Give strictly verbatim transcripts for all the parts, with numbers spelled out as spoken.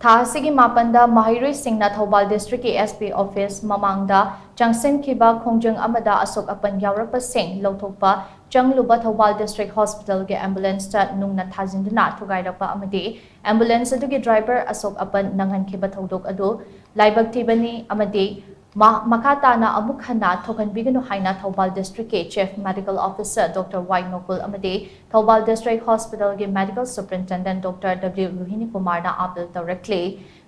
ꯊꯥ ꯑꯁꯤꯒꯤ ꯃꯥꯄꯟꯗ ꯃꯍꯩꯔꯣꯏꯁꯤꯡꯅ ꯊꯧꯕꯥꯜ ꯗꯤꯁꯇ꯭ꯔꯤꯛꯀꯤ ꯑꯦꯁ ꯄꯤ ꯑꯣꯐꯤꯁ ꯃꯃꯥꯡꯗ ꯆꯪꯁꯤꯟꯈꯤꯕ ꯈꯣꯡꯖꯪ ꯑꯃꯗ ꯑꯁꯣꯛ ꯑꯄꯟ ꯌꯥꯎꯔꯛꯄꯁꯤꯡ ꯂꯧꯊꯣꯛꯄ ꯆꯪꯂꯨꯕ ꯊꯧꯕꯥꯜ ꯗꯤꯁꯇ꯭ꯔꯤꯛ ꯍꯣꯁꯄꯤꯇꯥꯜꯒꯤ ꯑꯦꯝꯕꯨꯂꯦꯟꯁꯇ ꯅꯨꯡꯅ ꯊꯥꯖꯤꯟꯗꯨꯅ ꯊꯨꯒꯥꯏꯔꯛꯄ ꯑꯃꯗꯤ ꯑꯦꯝꯕꯨꯂꯦꯟꯁ ꯑꯗꯨꯒꯤ ꯗ꯭ꯔꯥꯏꯚꯔ ꯑꯁꯣꯛ ꯑꯄꯟ ꯅꯪꯍꯟꯈꯤꯕ ꯊꯧꯗꯣꯛ ꯑꯗꯨ ꯂꯥꯏꯕꯛ ꯊꯤꯕꯅꯤ ꯑꯃꯗꯤ ꯃꯥ-, ꯃꯈꯥ ꯇꯥꯅ ꯑꯃꯨꯛ ꯍꯟꯅ ꯊꯣꯛꯍꯟꯕꯤꯒꯅꯨ ꯍꯥꯏꯅ ꯊꯧꯕꯥꯜ ꯗꯤꯁꯇ꯭ꯔꯤꯛꯀꯤ ꯆꯤꯐ ꯃꯦꯗꯤꯀꯦꯜ ꯑꯣꯐꯤꯁꯔ ꯗꯣꯛꯇꯔ ꯋꯥꯏ ꯅꯣꯀꯨꯜ ꯑꯃꯗꯤ ꯊꯧꯕꯥꯜ ꯗꯤꯁꯇ꯭ꯔꯤꯛ ꯍꯣꯁꯄꯤꯇꯥꯜꯒꯤ ꯃꯦꯗꯤꯀꯦꯜ ꯁꯨꯄꯔꯤꯟꯇꯦꯟꯗꯦꯟꯠ ꯗꯣꯛꯇꯔ ꯗꯕ꯭ꯂꯤꯎ ꯔꯣꯍꯤꯅꯤ ꯀꯨꯃꯥꯔꯅ ꯑꯥꯄꯤꯜ ꯇꯧꯔꯛꯂꯤ꯫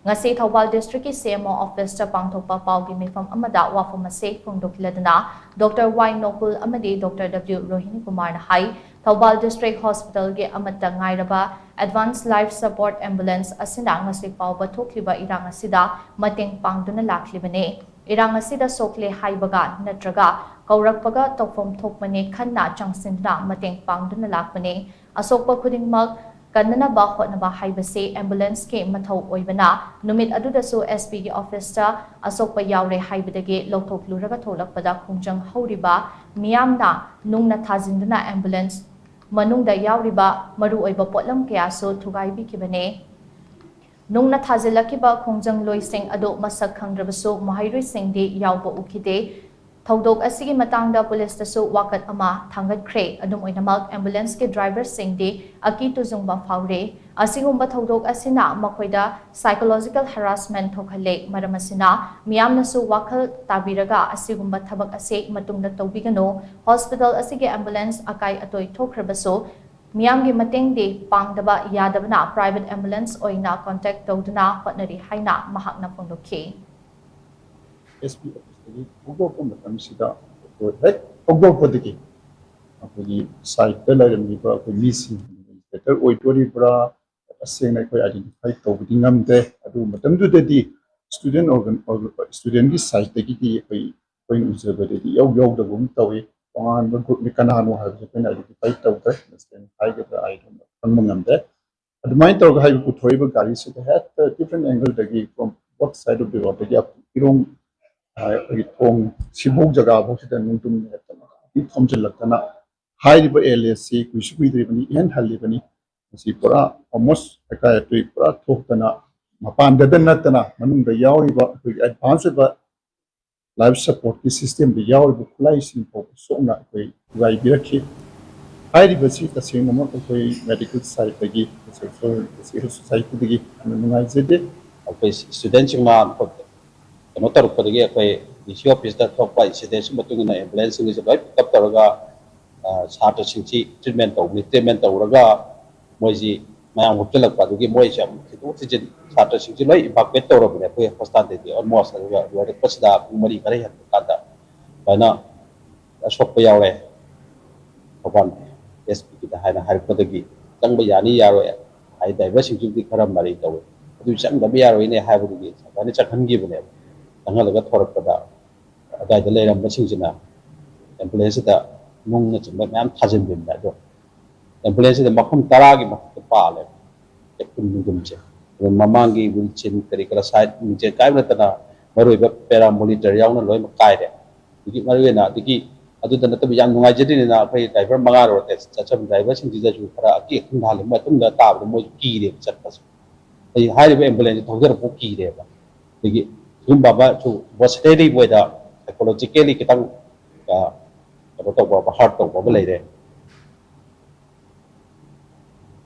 ꯉꯁꯤ ꯊꯧꯕꯥꯜ ꯗꯤꯁꯇ꯭ꯔꯤꯛꯀꯤ ꯁꯤ ꯑꯦꯝ ꯑꯣ ꯑꯣꯐꯤꯁꯇ ꯄꯥꯡꯊꯣꯛꯄ ꯄꯥꯎꯒꯤ ꯃꯤꯐꯝ ꯑꯃꯗ ꯋꯥꯐꯝ ꯑꯁꯤ ꯐꯣꯡꯗꯣꯛꯂꯗꯨꯅ ꯗꯣꯛꯇꯔ ꯋꯥꯏ ꯅꯣꯀꯨꯜ ꯑꯃꯗꯤ ꯗꯣꯛꯇꯔ ꯗꯕ꯭ꯂꯤꯎ ꯔꯣꯍꯤꯅꯤ ꯀꯨꯃꯥꯔꯅ ꯍꯥꯏ, ꯊꯧꯕꯥꯜ ꯗꯤꯁꯇ꯭ꯔꯤꯛ ꯍꯣꯁꯄꯤꯇꯥꯜꯒꯤ ꯑꯃꯠꯇ ꯉꯥꯏꯔꯕ ꯑꯦꯗꯚꯥꯟꯁ ꯂꯥꯏꯐ ꯁꯄꯣꯔꯠ ꯑꯦꯝꯕꯨꯂꯦꯟꯁ ꯑꯁꯤꯅ ꯉꯁꯤ ꯐꯥꯎꯕ ꯊꯣꯛꯂꯤꯕ ꯏꯔꯥꯡ ꯑꯁꯤꯗ ꯃꯇꯦꯡ ꯄꯥꯡꯗꯨꯅ ꯂꯥꯛꯂꯤꯕꯅꯤ꯫ ꯏꯔꯥꯡ ꯑꯁꯤꯗ ꯁꯣꯛꯂꯦ ꯍꯥꯏꯕꯒ ꯅꯠꯇ꯭ꯔꯒ ꯀꯧꯔꯛꯄꯒ ꯇꯧꯐꯝ ꯊꯣꯛꯄꯅꯤ ꯈꯟꯅ ꯆꯪꯁꯤꯟꯗꯨꯅ ꯃꯇꯦꯡ ꯄꯥꯡꯗꯨꯅ ꯂꯥꯛꯄꯅꯤ꯫ ꯑꯁꯣꯛꯄ ꯈꯨꯗꯤꯡꯃꯛ ꯀꯟꯅꯅꯕ ꯍꯣꯠꯅꯕ ꯍꯥꯏꯕꯁꯤ ꯑꯦꯝꯕꯨꯂꯦꯟꯁꯀꯤ ꯃꯊꯧ ꯑꯣꯏꯕꯅ, ꯅꯨꯃꯤꯠ ꯑꯗꯨꯗꯁꯨ ꯑꯦꯁ ꯄꯤꯒꯤ ꯑꯣꯐꯤꯁꯇ ꯑꯁꯣꯛꯄ ꯌꯥꯎꯔꯦ ꯍꯥꯏꯕꯗꯒꯤ ꯂꯧꯊꯣꯛꯂꯨꯔꯒ ꯊꯣꯛꯂꯛꯄꯗ ꯈꯣꯡꯖꯪ ꯍꯧꯔꯤꯕ ꯃꯤꯌꯥꯝꯅ ꯅꯨꯡꯅ ꯊꯥꯖꯤꯟꯗꯨꯅ ꯑꯦꯝꯕꯨꯂꯦꯟꯁ ꯃꯅꯨꯡꯗ ꯌꯥꯎꯔꯤꯕ ꯃꯔꯨꯑꯣꯏꯕ ꯄꯣꯠꯂꯝ ꯀꯌꯥꯁꯨ ꯊꯨꯒꯥꯏꯕꯤꯈꯤꯕꯅꯤ꯫ ꯅꯨꯡꯅ ꯊꯥꯖꯤꯜꯂꯛꯈꯤꯕ ꯈꯣꯡꯖꯪꯂꯣꯏꯁꯤꯡ ꯑꯗꯨ ꯃꯁꯛ ꯈꯪꯗ꯭ꯔꯕꯁꯨ ꯃꯍꯩꯔꯣꯏꯁꯤꯡꯗꯤ ꯌꯥꯎꯕ ꯎꯈꯤꯗꯦ꯫ ꯊꯧꯗꯣꯛ ꯑꯁꯤꯒꯤ ꯃꯇꯥꯡꯗ ꯄꯨꯂꯤꯁꯇꯁꯨ ꯋꯥꯀꯠ ꯑꯃ ꯊꯥꯡꯒꯠꯈ꯭ꯔꯦ꯫ ꯑꯗꯨꯝ ꯑꯣꯏꯅꯃꯛ, ꯑꯦꯝꯕꯨꯂꯦꯟꯁꯀꯤ ꯗ꯭ꯔꯥꯏꯚꯔꯁꯤꯡꯗꯤ ꯑꯀꯤ ꯇꯨꯖꯨꯡꯕ ꯐꯥꯎꯔꯦ꯫ ꯑꯁꯤꯒꯨꯝꯕ ꯊꯧꯗꯣꯛ ꯑꯁꯤꯅ ꯃꯈꯣꯏꯗ psychological harassment ꯊꯣꯛꯍꯜꯂꯦ꯫ ꯃꯔꯝ ꯑꯁꯤꯅ, ꯃꯤꯌꯥꯝꯅꯁꯨ ꯋꯥꯈꯜ ꯇꯥꯕꯤꯔꯒ ꯑꯁꯤꯒꯨꯝꯕ ꯊꯕꯛ ꯑꯁꯤ ꯃꯇꯨꯡꯗ ꯇꯧꯕꯤꯒꯅꯨ꯫ ꯍꯣꯁꯄꯤꯇꯥꯜ ꯑꯁꯤꯒꯤ ꯑꯦꯝꯕꯨꯂꯦꯟꯁ ꯑꯀꯥꯏ ꯑꯇꯣꯏ ꯊꯣꯛꯈ꯭ꯔꯕꯁꯨ, ꯃꯤꯌꯥꯝꯒꯤ ꯃꯇꯦꯡꯗꯤ ꯄꯥꯡꯗꯕ ꯌꯥꯗꯕꯅ private ambulance ꯑꯣꯏꯅ contact ꯇꯧꯗꯨꯅ ꯍꯣꯠꯅꯔꯤ ꯍꯥꯏꯅ ꯃꯍꯥꯛꯅ ꯐꯣꯡꯗꯣꯛꯈꯤ꯫ ꯑꯦꯁ ꯄꯤ ꯑꯣꯐꯤꯁꯇꯒꯤ ꯊꯧꯗꯣꯛꯄ ꯃꯇꯝꯁꯤꯗ ꯑꯩꯈꯣꯏ ꯍꯦꯛ ꯊꯧꯗꯣꯛꯄꯗꯒꯤ ꯑꯩꯈꯣꯏꯒꯤ ꯁꯥꯏꯠꯇ ꯂꯩꯔꯝꯃꯤꯕ ꯑꯩꯈꯣꯏ ꯃꯤꯁꯤꯡ, ꯑꯦꯗꯃꯤꯅꯤꯁꯇ꯭ꯔꯦꯇꯔ ꯑꯣꯏꯗꯣꯔꯤꯕ꯭ꯔꯥ, ꯇꯁꯦꯡꯅ ꯑꯩꯈꯣꯏ identify ꯇꯧꯕꯗꯤ ꯉꯝꯗꯦ꯫ ꯑꯗꯨ ꯃꯇꯝꯗꯨꯗꯗꯤ student organ-, studentꯀꯤ ꯁꯥꯏꯠꯇꯒꯤꯗꯤ ꯑꯩꯈꯣꯏ, ꯑꯩꯈꯣꯏꯅ ꯎꯖꯕꯗꯗꯤ ꯏꯌꯥꯎ ꯌꯥꯎꯗꯕꯒꯨꯝ ꯇꯧꯏ꯫ ꯇꯣꯉꯥꯟꯕ groupꯅꯤ, ꯀꯅꯥꯅꯣ ꯍꯥꯏꯕꯁꯦ ꯑꯩꯈꯣꯏꯅ identify ꯇꯧꯗ꯭ꯔꯦ꯫ ꯇꯁꯦꯡꯅ ꯍꯥꯏꯒꯗ꯭ꯔꯥ, ꯑꯩ ꯈꯪꯕ ꯉꯝꯗꯦ꯫ ꯑꯗꯨꯃꯥꯏꯅ ꯇꯧꯔꯒ ꯍꯥꯏꯕ ꯄꯨꯊꯣꯔꯛꯏꯕ ꯒꯥꯔꯤꯁꯤꯗ ꯍꯦꯛꯇ different angleꯗꯒꯤ from both side of the roadꯇꯒꯤ ꯏꯔꯣꯡ, ꯑ, ꯑꯩꯈꯣꯏꯒꯤ ꯊꯣꯡ ꯁꯤꯐꯧ ꯖꯒꯥꯐꯥꯎꯁꯤꯗ ꯅꯨꯡꯗꯨꯝ ꯍꯦꯛꯇ ꯊꯣꯝꯖꯤꯜꯂꯛꯇꯅ ꯍꯥꯏꯔꯤꯕ ꯑꯦꯜ ꯑꯦꯁꯤ ꯀꯨꯏꯁꯨ ꯀꯨꯏꯗ꯭ꯔꯤꯕꯅꯤ, ꯏꯍꯟ ꯍꯜꯂꯤꯕꯅꯤ꯫ ꯃꯁꯤ ꯄꯨꯔꯥ almost ꯑꯀꯥꯏ ꯑꯇꯣꯏ ꯄꯨꯔꯥ ꯊꯣꯛꯇꯅ ꯃꯄꯥꯟꯗꯗ ꯅꯠꯇꯅ ꯃꯅꯨꯡꯗ ꯌꯥꯎꯔꯤꯕ ꯑꯩꯈꯣꯏꯒꯤ ꯑꯦꯗꯚꯥꯟꯁ ꯑꯣꯏꯕ ꯂꯥꯏꯐ ꯁꯄꯣꯔꯠꯀꯤ ꯁꯤꯁꯇꯦꯝꯗ ꯌꯥꯎꯔꯤꯕ ꯈꯨꯠꯂꯥꯏꯁꯤꯡ ꯐꯥꯎꯕ ꯁꯣꯛꯅ ꯑꯩꯈꯣꯏ ꯊꯨꯒꯥꯏꯕꯤꯔꯛꯈꯤ꯫ ꯍꯥꯏꯔꯤꯕꯁꯤ ꯇꯁꯦꯡꯅꯃꯛ ꯑꯩꯈꯣꯏ ꯃꯦꯗꯤꯀꯦꯜ ꯁꯥꯏꯠꯇꯒꯤ, ꯁꯣꯁꯥꯏꯇꯤꯗꯒꯤ ꯌꯥꯝꯅ ꯅꯨꯡꯉꯥꯏꯖꯗꯦ꯫ ꯑꯩꯈꯣꯏ ꯁ꯭ꯇꯨꯗꯦꯟꯁꯤꯡꯅ ꯀꯩꯅꯣ ꯇꯧꯔꯛꯄꯗꯒꯤ ꯑꯩꯈꯣꯏ ꯗꯤ ꯁꯤ ꯑꯣꯐꯤꯁꯇ ꯊꯣꯛꯄ ꯏꯟꯁꯤꯗꯦꯟꯁꯀꯤ ꯃꯇꯨꯡ ꯏꯟꯅ ꯑꯦꯝꯕꯨꯂꯦꯟꯁꯁꯤꯡꯒꯤꯁꯨ ꯂꯣꯏ ꯄꯤꯛꯑꯞ ꯇꯧꯔꯒ, ꯑ, ꯁꯥꯇ꯭ꯔꯁꯤꯡꯁꯤ ꯇ꯭ꯔꯤꯠꯃꯦꯟ ꯇꯧꯕꯅꯤ꯫ ꯇ꯭ꯔꯤꯠꯃꯦꯟ ꯇꯧꯔꯒ ꯃꯣꯏꯁꯤ ꯃꯌꯥꯝ ꯍꯨꯞꯆꯤꯜꯂꯛꯄ, ꯑꯗꯨꯒꯤ ꯃꯣꯏꯁꯦ ꯑꯃꯨꯛ ꯊꯤꯟꯗꯣꯛ ꯊꯤꯟꯖꯤꯟ, ꯁꯥꯇ꯭ꯔꯁꯤꯡꯁꯤ ꯂꯣꯏ ꯏꯚꯥꯀꯨꯋꯦꯠ ꯇꯧꯔꯕꯅꯦ ꯑꯩꯈꯣꯏ ꯍꯣꯁꯄꯤꯇꯥꯜꯗꯒꯤ ꯑꯣꯜꯃꯣꯁ꯫ ꯑꯗꯨꯒ ꯂꯣꯏꯔꯛꯄꯁꯤꯗ ꯄꯨꯡ ꯃꯔꯤ ꯈꯔ ꯍꯦꯟꯕ ꯀꯥꯟꯗ ꯑꯗꯨꯃꯥꯏꯅ ꯑꯁꯣꯛꯄ ꯌꯥꯎꯔꯦ꯫ ꯊꯧꯕꯥꯜ ꯑꯦꯁ ꯄꯤꯒꯤꯗ ꯍꯥꯏꯅ ꯍꯥꯏꯔꯛꯄꯗꯒꯤ ꯆꯪꯕ ꯌꯥꯅꯤ ꯌꯥꯔꯣꯏ ꯍꯥꯏ, ꯗ꯭ꯔꯥꯏꯚꯔꯁꯤꯡꯁꯤꯕꯨꯗꯤ ꯈꯔ ꯃꯔꯩ ꯇꯧꯋꯤ, ꯑꯗꯨ ꯆꯪꯗꯕ ꯌꯥꯔꯣꯏꯅꯦ ꯍꯥꯏꯕꯗꯨꯒꯤ ꯑꯗꯨꯃꯥꯏꯅ ꯆꯪꯍꯟꯈꯤꯕꯅꯦꯕ꯫ ꯆꯪꯍꯜꯂꯒ ꯊꯣꯔꯛꯄꯗ ꯑꯗꯨꯋꯥꯏꯗ ꯂꯩꯔꯝꯕꯁꯤꯡꯁꯤꯅ ꯑꯦꯝꯕꯨꯂꯦꯟꯁꯁꯤꯗ ꯅꯨꯡꯅꯆꯤꯡꯕ ꯃꯌꯥꯝ ꯊꯥꯖꯤꯟꯕꯤꯕꯅꯦ꯫ ꯑꯗꯣ ꯑꯦꯝꯕꯨꯂꯦꯟꯁꯁꯤꯗ ꯃꯐꯝ ꯇꯔꯥꯒꯤ ꯃꯊꯛꯇ ꯄꯥꯜꯂꯦ ꯀꯦꯞꯇꯟꯒꯨꯝꯕꯁꯦ꯫ ꯑꯗꯨ ꯃꯃꯥꯡꯒꯤ ꯋꯤꯜ ꯆꯦꯟ ꯀꯔꯤ ꯀꯔꯥ ꯁꯥꯏꯠ ꯋꯤꯜ ꯆꯦꯟ ꯀꯥꯏꯕ ꯅꯠꯇꯅ ꯃꯔꯨꯑꯣꯏꯕ ꯄꯦꯔꯥ ꯃꯣꯅꯤꯇꯔ ꯌꯥꯎꯅ ꯂꯣꯏꯅꯃꯛ ꯀꯥꯏꯔꯦ꯫ ꯑꯗꯒꯤ ꯃꯔꯨꯑꯣꯏꯅ ꯑꯗꯒꯤ ꯑꯗꯨꯗ ꯅꯠꯇꯕ ꯌꯥꯝ ꯅꯨꯡꯉꯥꯏꯖꯗ꯭ꯔꯤꯅꯤꯅ ꯑꯩꯈꯣꯏ ꯗ꯭ꯔꯥꯏꯚꯔ ꯃꯉꯥ ꯔꯣꯇꯦꯠ ꯆꯠꯆꯕ ꯗ꯭ꯔꯥꯏꯚꯔꯁꯤꯡꯁꯤꯗꯁꯨ ꯈꯔ ꯑꯀꯤ ꯑꯈꯪ ꯊꯥꯍꯜꯂꯤ꯫ ꯃꯣꯏ ꯑꯗꯨꯝꯅ ꯇꯥꯕꯗ ꯃꯣꯏꯁꯨ ꯀꯤꯔꯦꯕ ꯆꯠꯄꯁꯦ꯫ ꯑꯩ ꯍꯥꯏꯔꯤꯕ ꯑꯦꯝꯕꯨꯂꯦꯟꯁꯁꯦ ꯊꯧꯖꯔꯛꯄ ꯀꯤꯔꯦꯕ꯫ ꯑꯗꯒꯤ ꯁꯤꯒꯨꯝꯕ ꯑꯃꯁꯨ ꯏꯃꯣꯁꯅꯦꯂꯤ ꯑꯣꯏꯗ, ꯁꯥꯏꯀꯣꯂꯣꯖꯤꯀꯦꯂꯤ ꯈꯤꯇꯪ, ꯑ, ꯀꯩꯅꯣ ꯇꯧꯕ ꯑꯃ, ꯍꯔꯠ ꯇꯧꯕ ꯑꯃ ꯂꯩꯔꯦ꯫